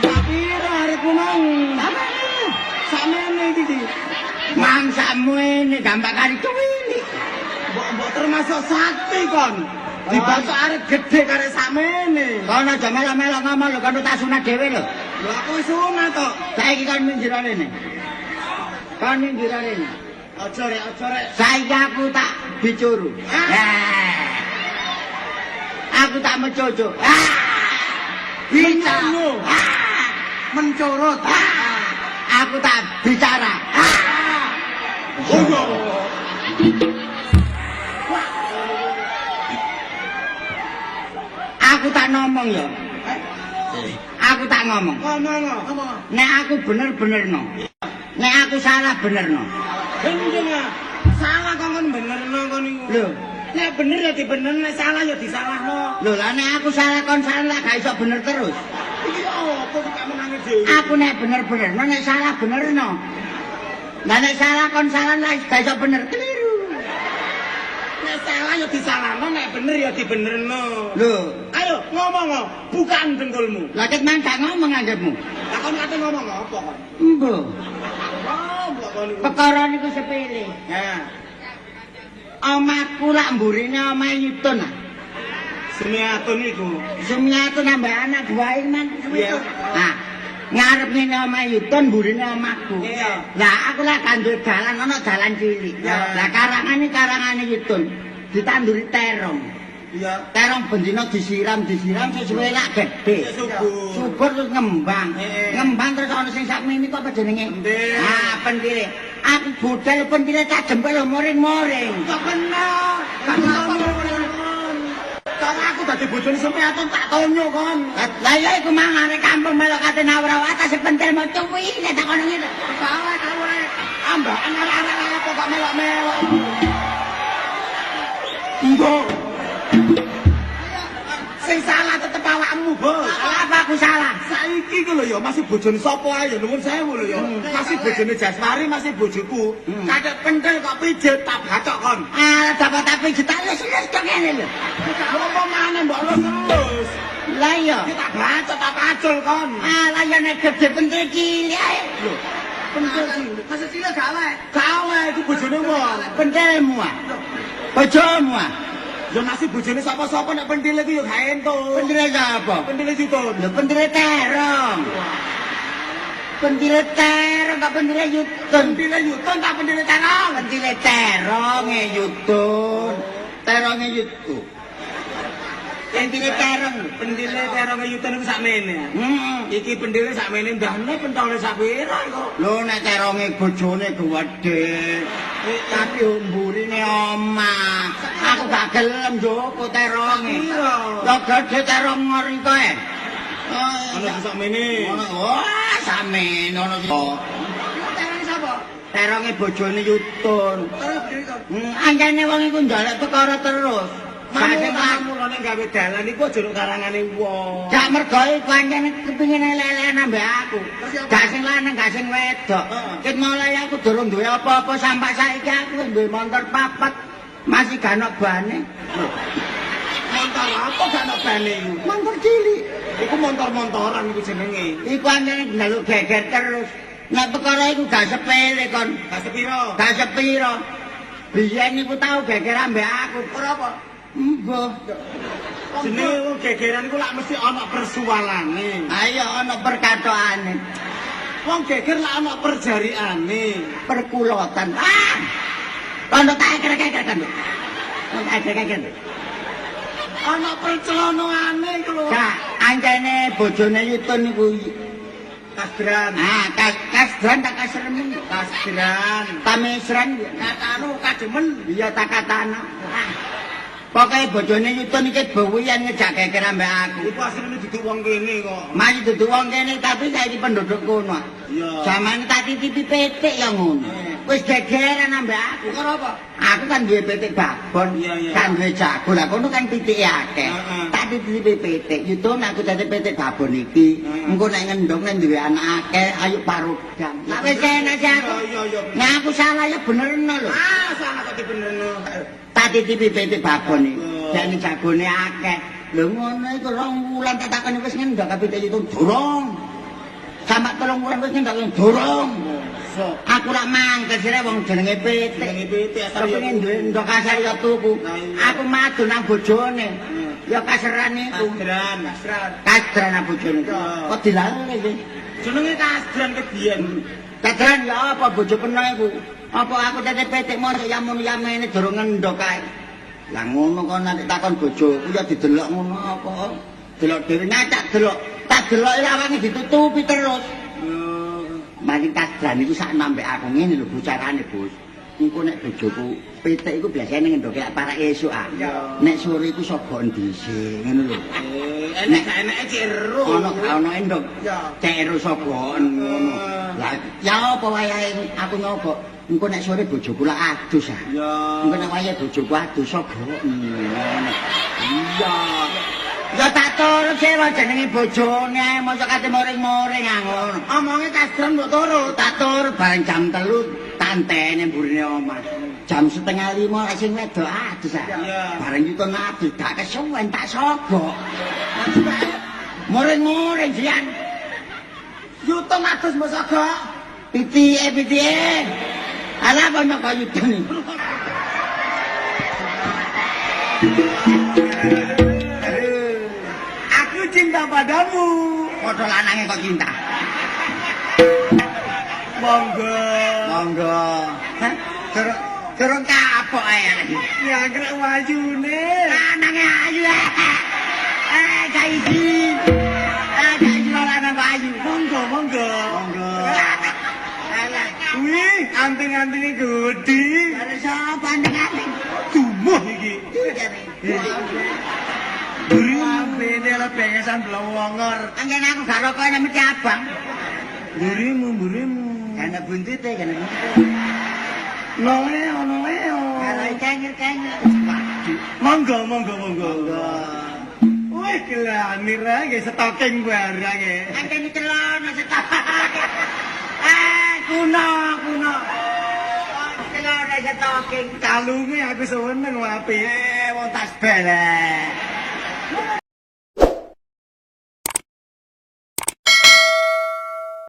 Sapira arepmu mau? Samene. Sakmene iki iki. Mang sakmene gampang kari cuwilik. Mbok-mbok termasuk sakti kon. Dibaca arep gedhe karek sakmene. Kono aja melok-melok ngomong lho, kono tak sunat dhewe lho. Lho aku wis sunat tok. Saiki kon minggir rene. Kon minggir rene. Aja rek, aja rek. Saiki aku tak bicuru. Ah. Aku tak mecucu. Ah. Bicara. Menyono. Ah. Mencorot. Ah. Aku tak bicara. Ah. Oh. Aku tak ngomong ya. Aku tak ngomong. Ngomong, ngomong. Nek aku bener-bener no. Nek aku salah bener no. Gendeng ah. Salah kok kon benerno kon niku. Lho, Nek bener ya dibenerno, nek salah ya disalahno. lho lah nek aku salah kon salah lah gak iso bener terus. Iki opo kok gak menangi dhewe? Aku nek bener-bener no, nek salah bener no. Lah nek salah kon salah lah gak iso bener keliru. Nek salah ya disalahno, nek bener ya dibenerno. Lho, Ayo ngomong kok, bukaan dengkulmu. lah ket mang gak ngomong anggepmu. Lah kon kate ngomong apa kon? Embo. Oh, mbok kon niku. Perkara niku sepele. Nah, Omahku lak mburine omahe Yutun. ah. Semiatun iku. Sumiatun ambek anak buahe man. Iya. Nah, ngarep ngene omahe Yutun mburine omahku. Iya. Lah aku lah gak duwe dalan ana dalan cilik. Iya. Lah karangane karangane Yutun ditanduri terong. Iya. Terong bendina disiram disiram sesuwe lak gedhe. Subur. Subur terus ngembang. Heeh. Ngembang terus ana sing sakmene kok apa jenenge? Pentil. Ah, pentile. Aku budal pentile tak jempol lho moring-moring. Kok kena? Kok Cara aku dadi bojone Semiatun tak tonyo kon. Lah ya iku mang arek kampung melok kate nawar atas pentil mau cuwi nek tak kono ngene. Kawe kawe. Ambakan arek-arek apa kok melok-melok. Mbok. Sing salah tetep awakmu, Bos. Salah apa aku salah? Saiki ku lho ya masih bojone sapa ae ya nuwun sewu lho ya. Masih bojone Jasmari, masih bojoku. Kathek pentil kok pijet tak bacok kon. Ah, dapat tapi tak lus-lus kok ngene lho. Lha apa maneh mbok lus-lus. Lah iya. Iki tak bacok tak pacul kon. Ah, lah ya nek gedhe pentil cilik ae. Lho, pentil cilik. Masuk cilik gak oleh. Gak oleh iku bojone wong. Pentilmu ah. Bojomu ah. Ya masih bojone sapa-sapa nek pentile iku ya gak entuk. Pentile sapa? Pentile Yutun. Lho pentile terong. Pentile terong kok pentile Yutun. Pentile Yutun tak pentile terong. Pentile teronge Yutun. Teronge Yutun. Pentile terong. Pentile teronge Yutun iku sakmene. Heeh. Iki pentile sakmene ndahne pentole sak pira iku. Lho nek teronge bojone gedhe. Tapi mburine omah. Aku gak gelem njupuk teronge. Pira? Lho gedhe terong ngoriko e. Ana sing sakmene. Wah, samene ono sing. Iku terong sapa? Teronge bojone Yutun. Terong bojone kon. Anjane wong iku njaluk perkara terus. Gak sing Mamu mulane gawe dalan iku aja nang karangane wong. Gak mergo iku anjane kepengin elek-elekan ambek aku. Gak sing lanang, gak sing wedok. Heeh. Ket mulai aku durung duwe apa-apa sampai saiki aku wis duwe motor papat. Masih gak ono bane. Motor apa gak ono bane iku? Motor cilik. Iku motor-motoran iku jenenge. Iku anjane njaluk geger terus. Nek perkara iku gak sepele kon. Gak sepiro. Gak sepiro. Biyen iku tau geger ambek aku. Ora apa? Mbah. Jenenge wong gegeran iku lak mesti ana persualane. Ayo ana perkatokane, Wong geger lak ana perjariane. perkulotan. Ah! Kono tak eker-eker kan. Kono tak eker-eker. Ana percelonoane iku lho. Gak, anjene bojone Yutun iku Kasdran. ah kasdran tak kasremen. Kasdran. Tamesran Katanu kademen. iya tak katano. Ah. Pokoke bojone Yutun iki bewian ngejak geger ambek aku. Iku asline duduk wong kene kok. Masih duduk wong kene tapi saiki penduduk kono. Iya. Zamane tak titipi pitik ya ngono. Wis gegeran ambek aku. Ora apa? Aku kan duwe pitik babon, Iya, iya. kan duwe jago. Lah kono kan pitike akeh. Heeh. Tak titipi pitik. Yutun aku dadi pitik babon iki. Heeh. Engko nek ngendong nek duwe anak akeh, ayo parudan. Lah wis enak sih aku. Iya, iya, iya. Nek aku salah ya benerno lho. Ah, salah kok dibenerno. Tak titipi pitik babon iki. Oh. Jane jagone akeh. Lho ngono iku 2 wulan tak takoni wis ngendhok pitik itu durung. Sampak 3 wulan wis ngendhok durung. Aku lak mangkel sire wong jenenge pitik. Jenenge pitik asal ya. Kepengin duwe ndok kasar ya tuku. Aku madu nang bojone. Ya kaseran iku. Kasdran. Kasdran nang bojone. Kok dilalene iki? Jenenge kasdran kebiyen. Kasdran ya apa bojo peno iku? Apa aku tete pitik mosok yamun yamene durung ngendhok kae. Lah ngono kok nanti takon bojoku ya didelok ngono apa? Delok dhewe nyacak delok. Tak deloki lawange ditutupi terus. Maling kasdran iku sak nambek aku ngene lho bocarane, Bos. Engko nek bojoku pitik iku biasane ngendoke lak parak esuk ah. Nek sore iku sogoken dhisik ngono lho. Enek gak eneke cek ero. Ono gak ono endok. Cek ero sogoken ngono. Lah ya apa wayahe aku nyogok. Engko nek sore bojoku lak adus ah. Engko nek wayahe bojoku adus sogoken ngono. Iya. Ya tak turut sih wong jenenge bojone ae mosok kate moring-moring ah ngono. Omonge kasdran mbok turut. Tak turut bareng jam 3 tantene mburine omah. Jam 4:30 sing wedok adus ah. Bareng yuton adus gak kesuwen tak sogok. Moring-moring jian. Yuton adus mbok sogok. Pitike pitike. Alah apa nyok yuton iki. Aku cinta padamu. Padha lanange kok cinta. Monggo. Monggo. Hah? Durung kapok ae. Nyangkrek wayune. Lanange ayu. Eh, gak isi. Eh, gak isi lanang kok ayu. Monggo, monggo. Monggo. Alah. Wih, anting-antinge gedhi. Jare sapa anting-anting? Tumuh iki. Burimu lho bengesan blowongor. Anggen aku gak rokok nek mesti abang. Burimu, burimu. Kana buntute, kana buntute. Noleo, noleo. Kalau cengir-cengir. Waduh. Monggo, monggo, monggo. Monggo. Wih, gelanir ae nggih stoking barang e. Anggen celana setok. Eh, kuno, kuno. Celana setoking. Kalunge aku seneng apik. Eh, wong tas belek.